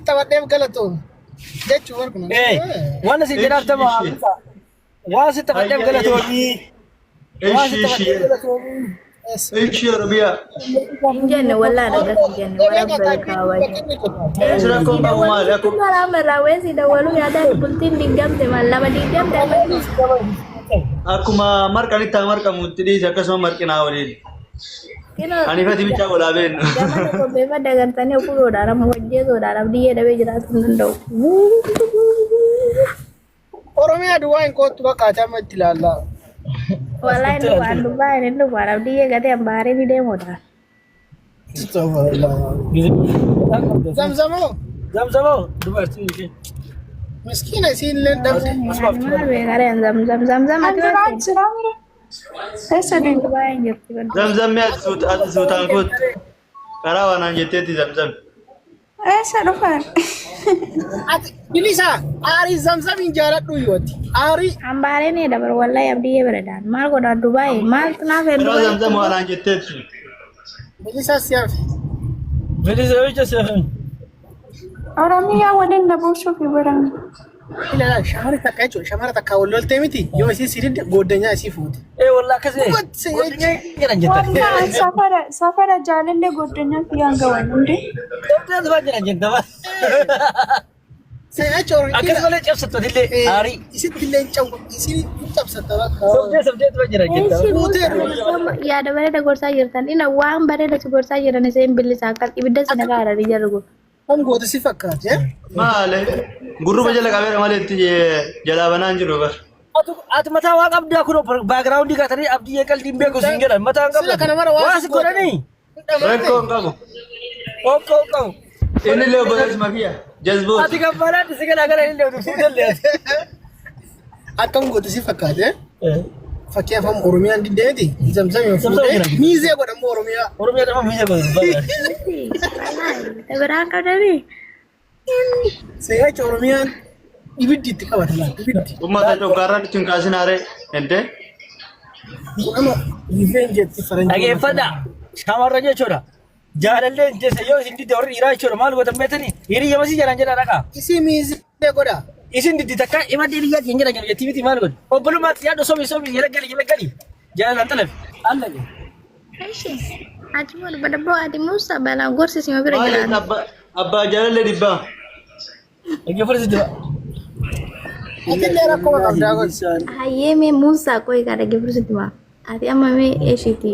taphadheef galatoom. Jechuu bar kun. Eh, waan isin jedhaaf Ishi tama ishi. waan si taphadheef Hayya galatoomii. Waan ishi si ishi taphadheef galatoomii. ishi Oromiyaa. Hin jenne wallaan akkas hin jenne warra beekaa wajjin. Eessi rakkoon Si qabu dawwaluu maali? sitti Akkuma tola irraa wayii si dawwaluu yaadaan bultiin diigamte maal lama diigamte amma akkuma marqanitti haa marqamu itti dhiisi akkasuma marqinaa waliin. Kinoo Ani fati bichaa walaa beennu. gamana qopheeffadha galtanii ofuudhaan amma hojjetuudhaan abdiyyee dhabee jiraachuu hin danda'u. Oromiyaa duwwaa hin koottu bakka ati amma itti ilaallaa. Walaa inni waan dubbaa inni dhufaan abdiyyee gatee ambaaree ni deemuudha. Zamzamoo Zamzamoo dubartii ishee. miskiina isiin illee dhabde. Maal beekareen zamzam zamzam ati Anjira waan jira mire. Eessa deemu? Dubaay hin jirti baddu. Zamzammi ati suutaan kottu. Karaa waanaan jetteetti zamzam. Eessa dhufan? Ati bilisa aarii zamzam hin jaaladhu yooti. Aarii Ambaaree ni dabar wallahi abdiyyee bareedaan maal godhaa Dubaay maaltu naaf hin Karaa Dubaay zamzam waanaan jetteetti. bilisa si hafe. Bilisa bicha seefin. Oromiyaa waliin na buusuuf baran. Ilaalaa shamara takka jechuudha. Shamara takka wal loltee miti yoo isii si didde gooddanyaa isii fuute. Ee wallah akkas ee. Gubatti Godinyaa jedhan jettan. Wallah safara safara jaalallee goddanyaa kiyyaan gawan hundi. Dabdee asuma jedhan jettan. Seenaa coorri. Akkas malee cabsattu illee aarii. Isitti illee hin cabu. Isin hin cabsatta bakka. Sobdee sobdee asuma jedhan jettan. Eessi yaada bareeda gorsaa jirtan ina waan bareeda si gorsaa jiran iseen bilisa akkas ibidda si nagaa haranii jarri kun. Kan goote si fakkaate. Maali? Gurruba jala qabeera malee itti jalaa banaa hin jiru bar. Ati mataa waa qabdaa kun baagiraawundii kaatanii abdii qalbii hin beeku siin jedhan mataa hin Sila qabdan. kana mara waa Waa si si godhanii. Rakkoo hin qabu. Okkoo hin qabu. Inni illee obboleessi makiya. Jazboota. Ati kan baalaatti si galaa gara illee utuu fuutallee. Akkam goote si fakkaate. Fakkii afaan Oromiyaan diddeeti. Zamzam Zamzam fuutee jedhama. miizee godhamu Oromiyaa. Oromiyaa dhama miija godhu. Biraan qabdanii. Seeqacha Oromiyaan ibiddi itti qabata laata ibiddi. Uummata coggaarraa nutti hin kaasin haaree. Entee? Nama rifeen jetti faranjii. Dhageeffadha. Shamarran jechuudha. Jaalallee jeessa yoo isin didde warri dhiiraa jechuudha maal gootan beektanii hiriyya masii jalaan jedhaa dhaqaa. Isii miizee godha. Isin diddi takka imaddi hiriyyaa siin jedhan jedhu jettii miti maal godhu. Obbolummaatti yaaddu sobi sobi jala gali jala gali. Jaalalaan xalafi. Alla jedhu. Eshi ati moo dubbadaboo ati muusa balaa gorsi sima bira Maal jiraata. abbaa abbaa jaalallee dhibbaa. Dhaggeeffadhu sitti ba'a. Atillee rakkoo qabdaa godhi. Hayyee mee muusaa qoy kaa dhaggeeffadhu sitti maa. Ati amma mee eshiiti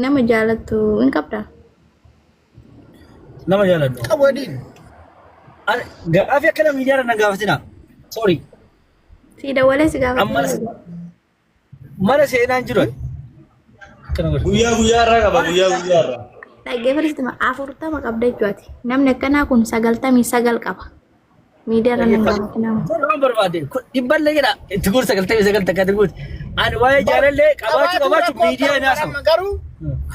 nama jaalattu hin qabdaa? Nama jaaladhu. Qabu adiin. Gaafii akkana miidiyaa irra na gaafatina. Sorry. Si dawwalee si Amma gaafate. mana seenaan jiru. Akkana godhu. Guyyaa guyyaa irraa qaba guyyaa guyyaa irraa. Dhaggeeffadhu sitti maa 40 qabda jechuuti. Namni akkanaa kun 99 qaba. Miidiyaa irra nan gaafatina. Kun waan barbaade dhibballee jedha itti guur 99 takka itti guuti. Ani waa'ee jaalallee qabaachuu qabaachuu miidiyaa hin haasawu. Amma garuu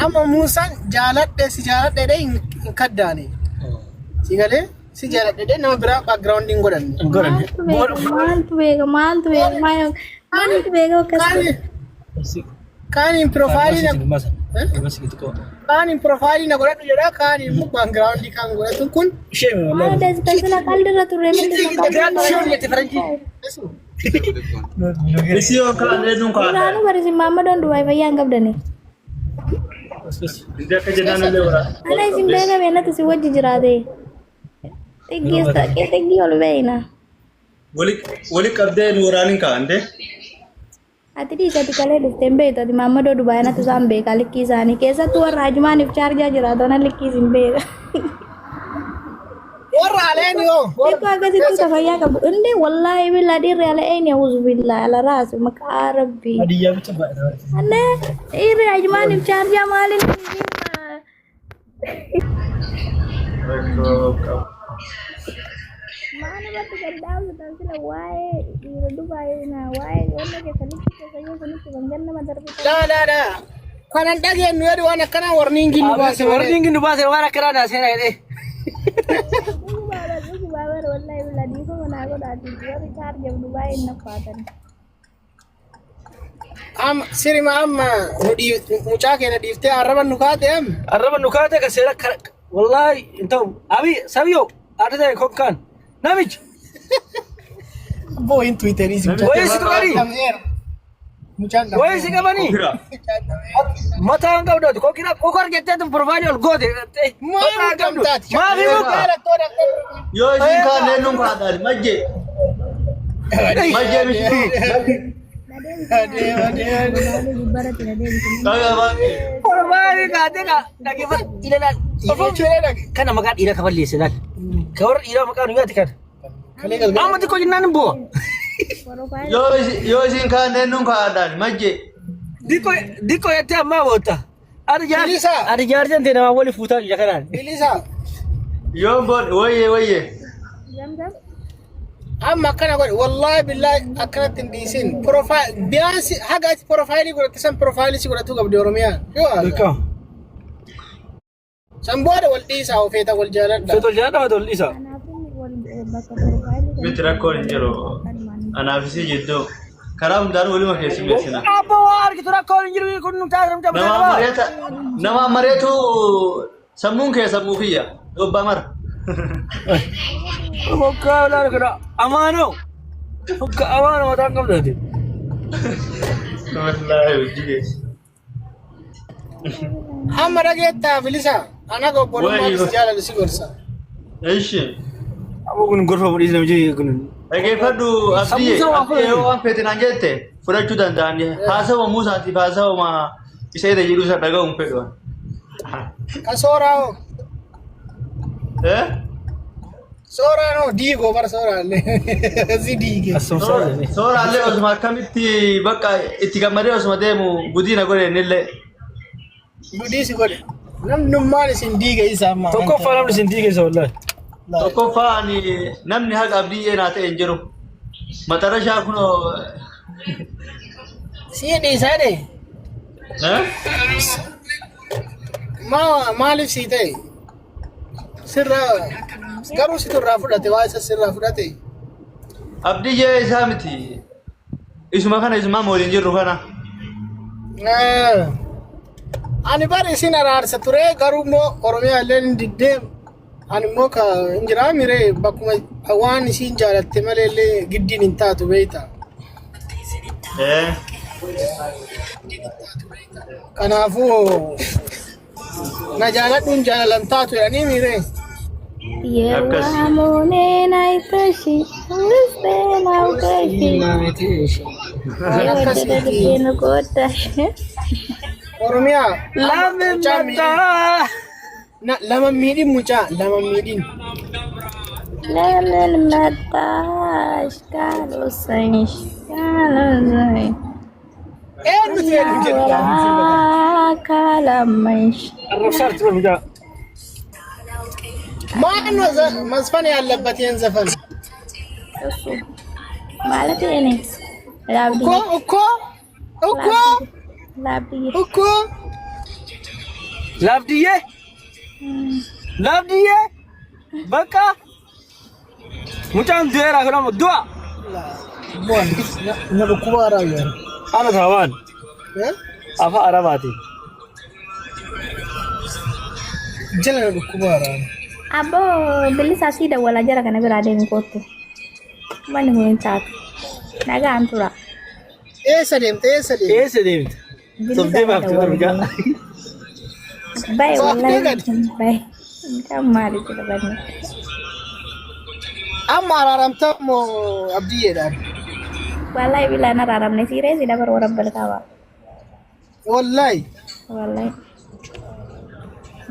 amma Muusaan jaaladhe si jaaladhe jedhee hin kaddaane. Si galee si jaaladhe jedhee nama biraa background hin godhanne. Hin godhanne. Maaltu beeka maaltu beeka maaltu beeka maaltu beeka akkas Kaani kaaniin piroofaayilii na kaaniin piroofaayilii na godhadhu jedha kaaniin immoo background kan godhatu kun Ishee Maal deessitan sila qaldirra turre miti faranjii. Isii yoo kaan eenyuun kaan. Duraanuu bari isin maammadoon Dubaay fayyaa hin qabdani. Inni akka jennaan illee waraana. Ana isin beeka beenatu isin wajji jiraate. Xiggii xiggii ol beeyna. Wali qabdee nu waraaniin kaan dee. Ati dhiisi ati kalee dhufte hin beektu ati maammadoo Dubaay natu isaan beeka likkii isaanii keessattuu warra Ajumaaniif chaarjaa jiraatu ana likkii isin beeka. Warra aleen yoo. Xiqqoo akkasitti ta fayyaa qabdu. Inni wallaahi billaa dhiirri ala eenyu awuzu billaa ala raasu maqaa rabbii. Hadiyyaa bicha baay'ata. Anne dhiirri Ajumaaniif chaarjaa maaliin Rakkoo qabu. Maal irratti gad dhaabsitan sila waa'ee dhiira Dubaay na waa'ee wanna keessa likkii keessa yoo sanitti bangan nama darbitan. Laa laa laa. Kanan dhageenyu jedhu waan akkanaa warniingi nu baase malee. Warniingi nu baase waan akkanaa naa seenaa jedhee. Dhugumaa bar dhugumaa bar wallahi bilaa dhiifama naa godhaati warri chaarjaaf Dubaay hin naffaatan. Amma sirima amma nu mucaa keenya dhiiftee arraba nu kaate amma. Arraba nu kaate ka seera kara wallaahi hin ta'u. Abi sabiyo Adda ta'e kokkaan. Namichi. Booyin Tiwiiterii si mucaa. Wayii si qabanii? Mucaan dhabee. Wayii si qabanii? Kokira. Mucaan dhabee. Mataa hin qabdu ati. Kokira kokar jettee tun profaayilii ol goote. Maal Mataa hin qabdu. gamtaati? Maaf himu? Yoo isin kaanne eenyuun kaadhaan majjee. Majjee miti. Gubbaratti na deebisi. Dhagaa baay'ee. Profaayilii kaatee ka dhaggeeffatu ilaalaal. Kana maqaa dhiiraa kaballeesse laal. Ka warra dhiiraa maqaa nu nyaate kana. Amma xiqqoo jennaan hin bu'a. Profaayilii Yoo isin kaanne eenyuun kaadhaan majjee. Diqqoo diqqoo jettee ammaa bootta. Ati jaar Bilisa. ati jaartiin ta'e namaa wali fuutaa jira kanaan. Bilisa. Yoo boon wayyee wayyee. zamzam. Amma akkana godhe wallaahi billaahi akkanatti hin dhiisin. Profaayil biyaansi haga ati profaayilii godhatte san profaayilii si godhatuu qabdi Oromiyaan. Yoo haala. Dirqama. San booda wal dhiisaa ofeeta wal jaaladha. Feetol jaalladha feetol dhiisa. Kanaaf inni wal bakka profaayilii Miti rakkoon hin jiru. Anaaf isii jidduu. Karaa hundaan waluma keessummeessina. Abbo waa argitu rakkoon hin jiru kun nu taasisan Nama cabsaa mari'ata nama mari'atu sammuun kee sammuu kiyya. Dobbaa mara. Bokkaa olaanaa kana amaanoo. Bokkaa amaanoo mataan qabdu ati. Wallaahi hojii keessa. Amma dhageettaa bilisa. Ana obbolummaa Wayii. si jaalala si gorsa. Ishi. Abbo kun gorfa fudhiis namichi kun. Dhageeffadhu Sammuu Abdii isaa waan Abdii yoo fudhate. waan feete naan jette fudhachuu danda'an. Haasawa Muusaatiif haasawa isa irra jedhu isa dhaga'uun fedhu. Ka sooraa hoo? Eh? Sooraan hoo diigoo bara sooraallee. Si diige. Sooraallee osuma akkamitti bakka itti gammadee osuma deemu guddina godhe innillee. Gudii si godhe. Namnummaan isin diige isa amma. Tokkoffaa namni isin diige isa wallaahi. Tokkoffaa ani namni haqa abdiyyee naa ta'e hin jiru. Maxarashaa kunoo. Si dhiisaa de. Eh? Maa maaliif sii ta'e? Sirraa garuu situ irraa fudhate waa isa sirraa fudhate. Abdiyyee isaa miti. Isuma kana isumaa waliin jirru kana. Eh, Ani bar isin araarsa ture garuu immoo Oromiyaa illee hin diddee ani immoo ka hin jiraa miree bakkuma waan isiin jaalatte malee illee giddiin hin taatu beekta. Eh. Kanaafuu Na jaaladhuun jaalalan taatu jedhanii miiree. Akkas. Yewamoneen ayitashi, wisteen awukashi, Akkasiiti. yewadadadeen goddashi. Oromiyaa. Lame Mucaa miidhin. mataa. Lama miidhin mucaa lama miidhin. Lemen matash, kalusayish, kalusayish. Eenyutu eenyu jedhu. Wala kalamayish. Arrabsaa jirti mucaa. ማን ነው መዝፈን ያለበት ይህን ዘፈን? እሱ ማለት እኔ እኮ ላብድዬ እኮ እኮ ላብድዬ እኮ ላብድዬ ላብድዬ በቃ mucaan du'eera kun amma du'a. Na dhukkuba haaraa Ana taawaan afaan Arabaatiin. Jala na dhukkuba haaraa. Abbo bilisa sii dawwalaa jara kana biraa deemi kottu. Manni kun hin taatu. Nagaan tura. Eessa deemte eessa deemte? Eessa deemte? Bilisa Sobdee baafte dawwala. mucaa. Baye Baaftee wallahi gadi. baye. Mucaan maali jedha banne. Amma araaramtaa moo abdiyyeedhaan? Wallahi bilaan araaramne siiree si dabar warra balkaaba. Wallahi Wallahi.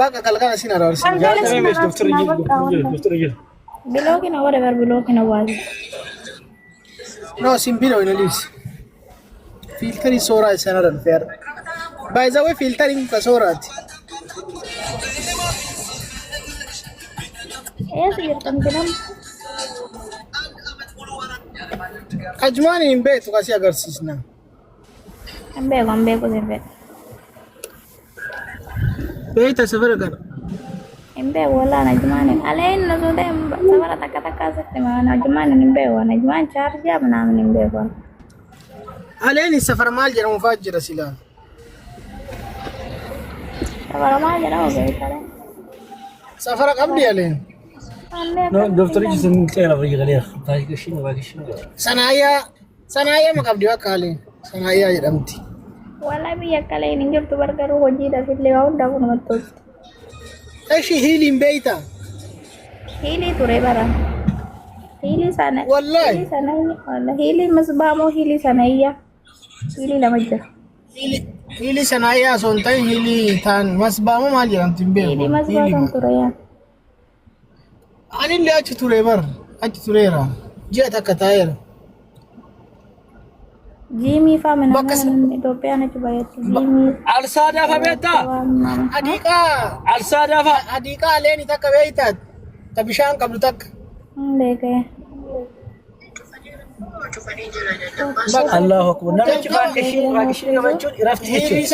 baqa qalqala sin araarsin. Jaatamii mees doktorri jiru doktorri jiru. Bilookina wada bar bilookina waasi. No sin bira wayna liis. Fiiltarii sooraa isaan irra dhufee har'a. By the way fiiltariin ka sooraati. Eessa jirtan jedhamu? Ajmaan hin beektu kasii agarsiisna. Hin beeku hin beeku sin fedha. Beekta safara kana. Hin beeku wallahi Najmaan aleen osoo ta'e safara takka takka asitti maa Najmaan hin beeku Najmaan chaarjaa ምናምን hin beeku. Aleen safara maal jedhamu fa'aa jira silaa. Safara maal jedhamu beektaa? Safara qabdi aleen. Annee akkamitti Dooktorichi sun xeera biyya galeera. Baay'ee baay'ee. Sanaayyaa Sanaayyaa ma qabdi bakka haaleen Sanaayyaa jedhamti. Walaa biyya kaleen hin jirtu bar garuu hojiidhaaf illee waa hundaafuu namatti tolti. Eshi hiiliin beeyta. Hiilii ture bara. Hiilii sana. Wallahi. Hiilii sana wallahi hiilii misbaa moo hiilii sana iyya. Hiilii lama jira. Hiilii Sanaayyaa osoo hin ta'in hiilii taan masbaa moo maal jedhamti hin beeku. Hiilii masbaa kan ture yaa. Anillee achi ture bar achi tureera. Ji'a takka taa'eera. Jiimii faa Bakka mana Itoophiyaan achi baay'atti jiimii. Alsaadaa fa beektaa? Waan nama. Hadiiqaa Alsaadaa fa. hadiiqaa leeni takka beeyta ta bishaan qabdu takka. Hin beekee. Allahu akbar. Namichi baay'ee baay'ee jechuun rafti jechuudha. Hiilii.